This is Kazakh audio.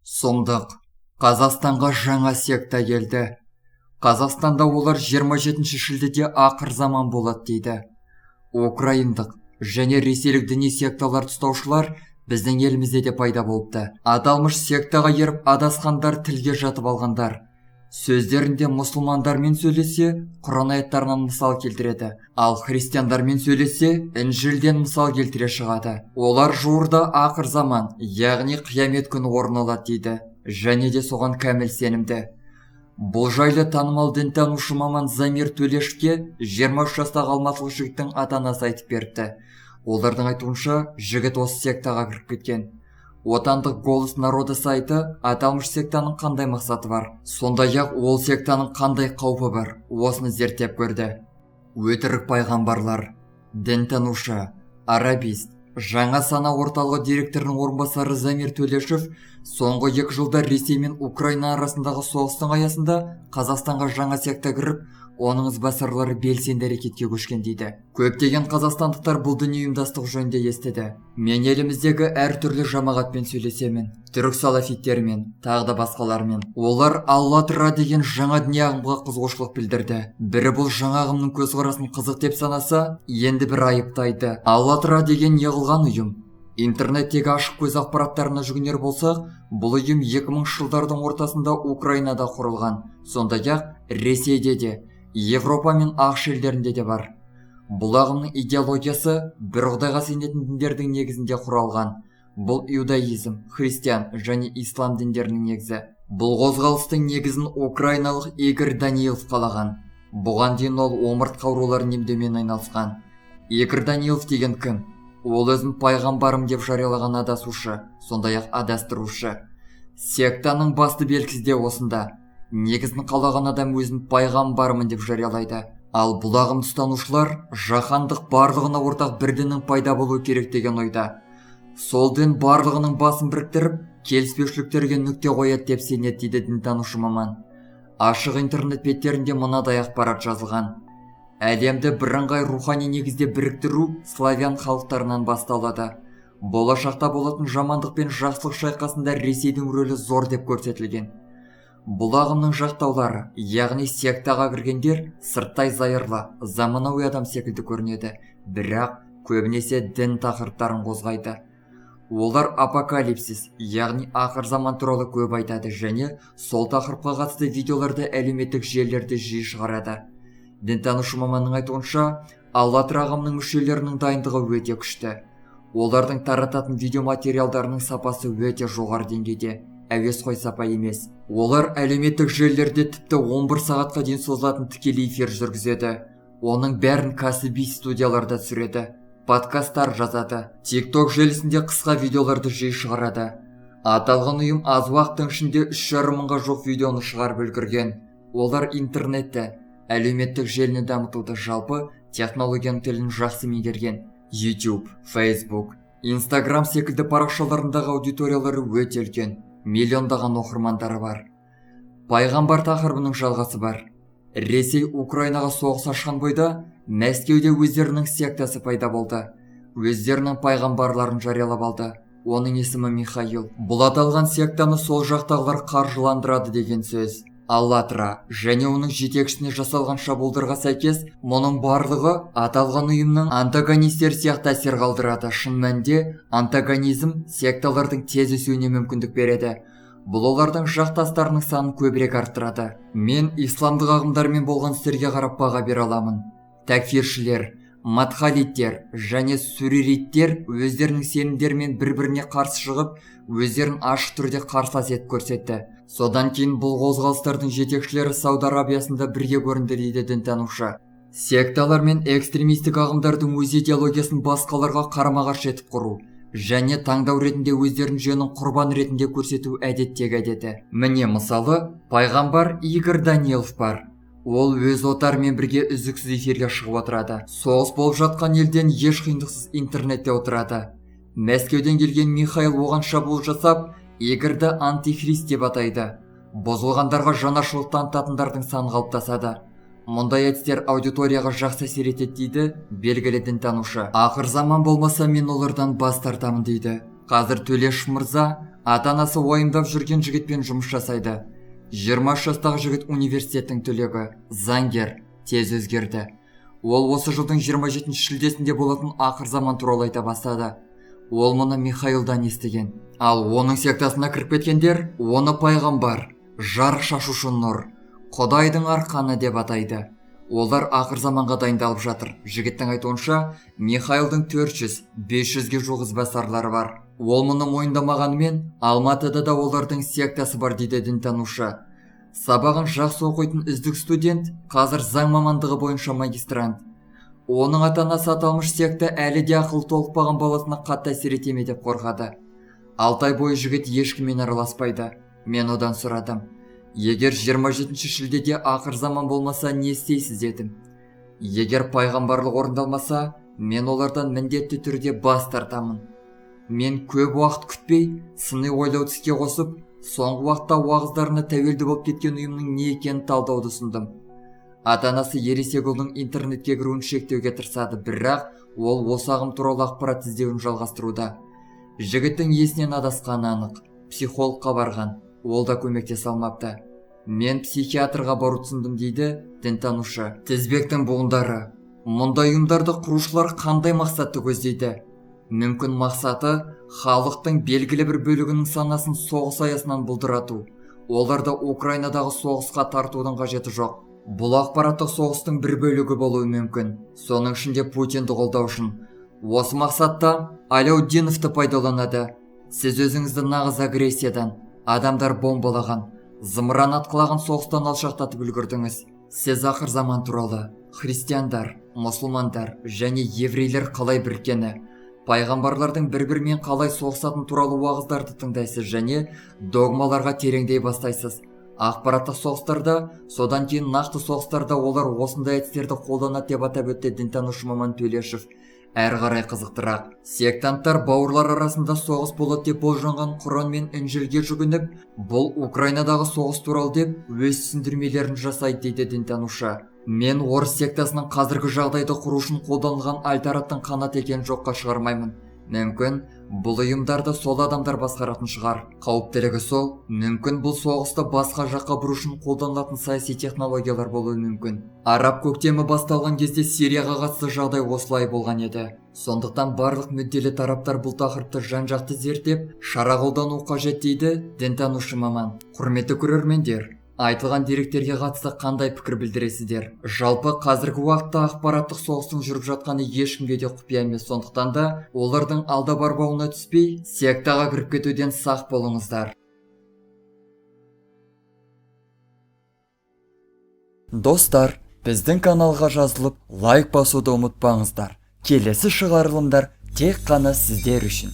Сұмдық. Қазақстанға жаңа секта келді. Қазақстанда олар 27 шілдеде ақыр заман болады дейді. Украиндық және ресейлік діни секталар ұстаушылар біздің елімізде де пайда болыпты. Аталмыш сектаға еріп адасқандар тілге жатып алғандар. Сөздерінде мұсылмандармен сөйлесе, Құран аяттарынан мысал келтіреді. Ал христиандармен сөйлесе, Інжілден мысал келтіре шығады. Олар жуырда ақыр заман, яғни қиямет күні орын алады дейді. Және де соған кәміл сенімді. Бұл жайлы танымал дінтанушы маман Замир Төлешовке 23 жастағы алматылық жігіттің ата-анасы айтып беріпті. Олардың айтуынша, жігіт осы сектаға кіріп кеткен. Отандық «Голос народа» сайты аталмыш сектаның қандай мақсаты бар, сондай-ақ ол сектаның қандай қаупі бар, осыны зерттеп көрді. Өтірік пайғамбарлар. Дінтанушы, арабист, Жаңа сана орталығы директорының орынбасары Замир Төлешов соңғы 2 жылда Ресей мен Украина арасындағы соғыстың аясында Қазақстанға жаңа секта кіріп, оның ізбасарлары белсенді әрекетке көшкен дейді. Көптеген қазақстандықтар бұл діни ұйымдастық жөнінде естіді. Мен еліміздегі әртүрлі жамағатпен сөйлесемін, түрік салафиттерімен, тағы да басқалармен. Олар Аллатра деген жаңа діни ағымға қызығушылық білдірді. Бірі бұл жаңа ағымның көзқарасын қызық деп санаса, енді бірі айыптайды. Аллатра деген не қылған ұйым? Интернеттегі ашық көз ақпараттарына жүгінер болсақ, бұл ұйым 2000 жылдардың ортасында Украинада құрылған, сондай-ақ Ресейде де, Европа мен ақш елдерінде де бар. Бұл ағымның идеологиясы бір құдайға сенетін діндердің негізінде құралған. Бұл иудаизм, христиан және ислам діндерінің негізі. Бұл қозғалыстың негізін украиналық Игорь Данилов қалаған. Бұған дейін ол омыртқа ауруларын емдеумен айналысқан. Игорь Данилов деген кім? Ол өзін пайғамбарым деп жариялаған адасушы, сондай-ақ адастырушы. Сектаның басты белгісі де осында. Негізін қалаған адам өзін пайғамбармын деп жариялайды. Ал бұл ағымды ұстанушылар жаһандық барлығына ортақ бір діннің пайда болуы керек деген ойда. Сол дін барлығының басын біріктіріп, келіспеушіліктерге нүкте қояды деп сенеді дейді дінтанушы маман. Ашық интернет беттерінде мынадай ақпарат жазылған. Әлемді бірыңғай рухани негізде біріктіру славян халықтарынан басталады. Болашақта болатын жамандық пен жақсылық шайқасында Ресейдің рөлі зор деп көрсетілген. Бұл ағымның жақтаулары, яғни сектаға кіргендер сырттай зайырлы, заманауи адам секілді көрінеді, бірақ көбінесе дін тақырыптарын қозғайды. Олар апокалипсис, яғни ақыр заман туралы көп айтады және сол тақырыпқа қатысты видеоларды әлеуметтік желілерде жиі шығарады. Дінтанушы маманның айтуынша, Аллатра ағымының мүшелерінің дайындығы өте күшті. Олардың тарататын видеоматериалдарының сапасы өте жоғары деңгейде. Әуесқой сапа емес. Олар әлеуметтік желілерде тіпті 11 сағатқа дейін созылатын тікелей эфир жүргізеді. Оның бәрін кәсіби студияларда түсіреді. Подкасттар жазады. TikTok желісінде қысқа видеоларды жиі шығарады. Аталған ұйым аз уақыттың ішінде 3,5 мыңға жуық видеоны шығарып үлгерген. Олар интернетті, әлеуметтік желіні дамытуды, жалпы технологияның тілін жақсы меңгерген. YouTube, Facebook, Instagram секілді парақшаларындағы аудиториялары өте үлкен. Миллиондаған оқырмандары бар. Пайғамбар тақырыбының жалғасы бар. Ресей Украинаға соғыс ашқан бойда Мәскеуде өздерінің сектасы пайда болды. Өздерінің пайғамбарларын жариялап алды. Оның есімі Михаил. Бұл аталған сектаны сол жақтағылар қаржыландырады деген сөз. Аллатра және оның жетекшісіне жасалған шабуылдарға сәйкес, мұның барлығы аталған ұйымның антагонистер сияқты әсер қалдырады. Шын мәнінде антагонизм секталардың тез өсуіне мүмкіндік береді. Бұл олардың жақтастарының санын көбірек арттырады. Мен исламдық ағымдармен болған істерге қарап баға бере аламын. Тәкфиршілер, мадхалиттер және сүририттер өздерінің сенімдерімен бір-біріне қарсы шығып, өздерін ашық түрде қарсылас етіп көрсетті. Содан кейін бұл қозғалыстардың жетекшілері Сауд Арабиясында бірге көрінді дейді дінтанушы. Секталар мен экстремистік ағымдардың өз идеологиясын басқаларға қарама-қарсы етіп құру және таңдау ретінде өздерін жүйенің құрбаны ретінде көрсету әдеттегі әдеті. Міне мысалы, пайғамбар Игорь Данилов бар. Ол өз отарымен бірге үздіксіз эфирге шығып отырады. Соғыс болып жатқан елден еш қиындықсыз интернетте отырады. Мәскеуден келген Михаил оған шабуыл жасап, Игорьді антихрист деп атайды. Бұзылғандарға жанашырлық танытатындардың саны қалыптасады. Мұндай әдістер аудиторияға жақсы әсер етеді дейді белгілі дінтанушы. Ақыр заман болмаса мен олардан бас тартамын дейді. Қазір Төлешов мырза Ата-анасы уайымдап жүрген жігітпен жұмыс жасайды. 23 жастағы жігіт университеттің түлегі, заңгер, тез өзгерді. Ол осы жылдың 27 шілдесінде болатын ақыр заман туралы айта бастады. Ол мұны Михаилдан естіген. Ал оның сектасына кіріп кеткендер оны пайғамбар, жарық шашушы нұр, Құдайдың арқаны деп атайды. Олар ақыр заманға дайындалып жатыр. Жігіттің айтуынша, Михаилдың 400-500-ге жуық ізбасарлары бар. Ол мұны мойындамағанымен, Алматыда да олардың сектасы бар дейді дінтанушы. Сабағын жақсы оқитын үздік студент, қазір заң мамандығы бойынша магистрант. Оның ата-анасы аталмыш секта әлі де ақылы толықпаған баласына қатты әсер ете ме деп қорқады. 6 ай бойы жігіт ешкіммен араласпайды. Мен одан сұрадым. Егер 27 шілдеде ақыр заман болмаса не істейсіз дедім. Егер пайғамбарлық орындалмаса, мен олардан міндетті түрде бас тартамын. Мен көп уақыт күтпей, сыни ойлауды іске қосып, соңғы уақытта уағыздарына тәуелді болып кеткен ұйымның не екенін талдауды ұсындым. Ата-анасы ересек ұлдың интернетке кіруін шектеуге тырысады, бірақ ол осы ағым туралы ақпарат іздеуін жалғастыруда. Жігіттің есінен адасқаны анық. Психологқа барған, ол да көмектесе алмапты. Мен психиатрға бару түсіндім дейді дінтанушы. Тізбектің буындары. Мұндай ұйымдарды құрушылар қандай мақсатты көздейді? Мүмкін мақсаты халықтың белгілі бір бөлігінің санасын соғыс аясынан бұлдырату. Оларды Украинадағы соғысқа тартудың қажеті жоқ. Бұл ақпараттық соғыстың бір бөлігі болуы мүмкін. Соның ішінде Путинді қолдау үшін. Осы мақсатта Аляутдиновты пайдаланады. Сіз өзіңізді нағыз агрессиядан, адамдар бомбалаған, зымыран атқылаған соғыстан алшақтатып үлгердіңіз. Сіз ақыр заман туралы, христиандар, мұсылмандар және еврейлер қалай біріккені, пайғамбарлардың бір-бірімен қалай соғысатын туралы уағыздарды тыңдайсыз және догмаларға тереңдей бастайсыз. Ақпараттық соғыстарда, содан кейін нақты соғыстарда олар осындай әдістерді қолданады деп атап өтті дінтанушы маман Төлешов. Әрі қарай қызықтырақ. Сектанттар бауырлар арасында соғыс болады деп болжанған Құран мен Інжілге жүгініп, бұл Украинадағы соғыс туралы деп өз түсіндірмелерін жасайды дейді дінтанушы. Мен орыс сектасының қазіргі жағдайды құру үшін қолданылған альтараттың қанат екенін жоққа шығармаймын. Мүмкін, бұл ұйымдарды сол адамдар басқаратын шығар. Қауіптілігі сол, мүмкін бұл соғысты басқа жаққа бұру үшін қолданылатын саяси технологиялар болуы мүмкін. Араб көктемі басталған кезде Сирияға қатысты жағдай осылай болған еді. Сондықтан барлық мүдделі тараптар бұл тақырыпты жан-жақты зерттеп, шара қолдану қажет дейді дінтанушы маман. Құрметті көрермендер, айтылған деректерге қатысты қандай пікір білдіресіздер? Жалпы қазіргі уақытта ақпараттық соғыстың жүріп жатқаны ешкімге де құпия емес, сондықтан да олардың алда барбауына түспей, сектаға кіріп кетуден сақ болыңыздар. Достар, біздің каналға жазылып, лайк басуды ұмытпаңыздар. Келесі шығарылымдар тек қана сіздер үшін.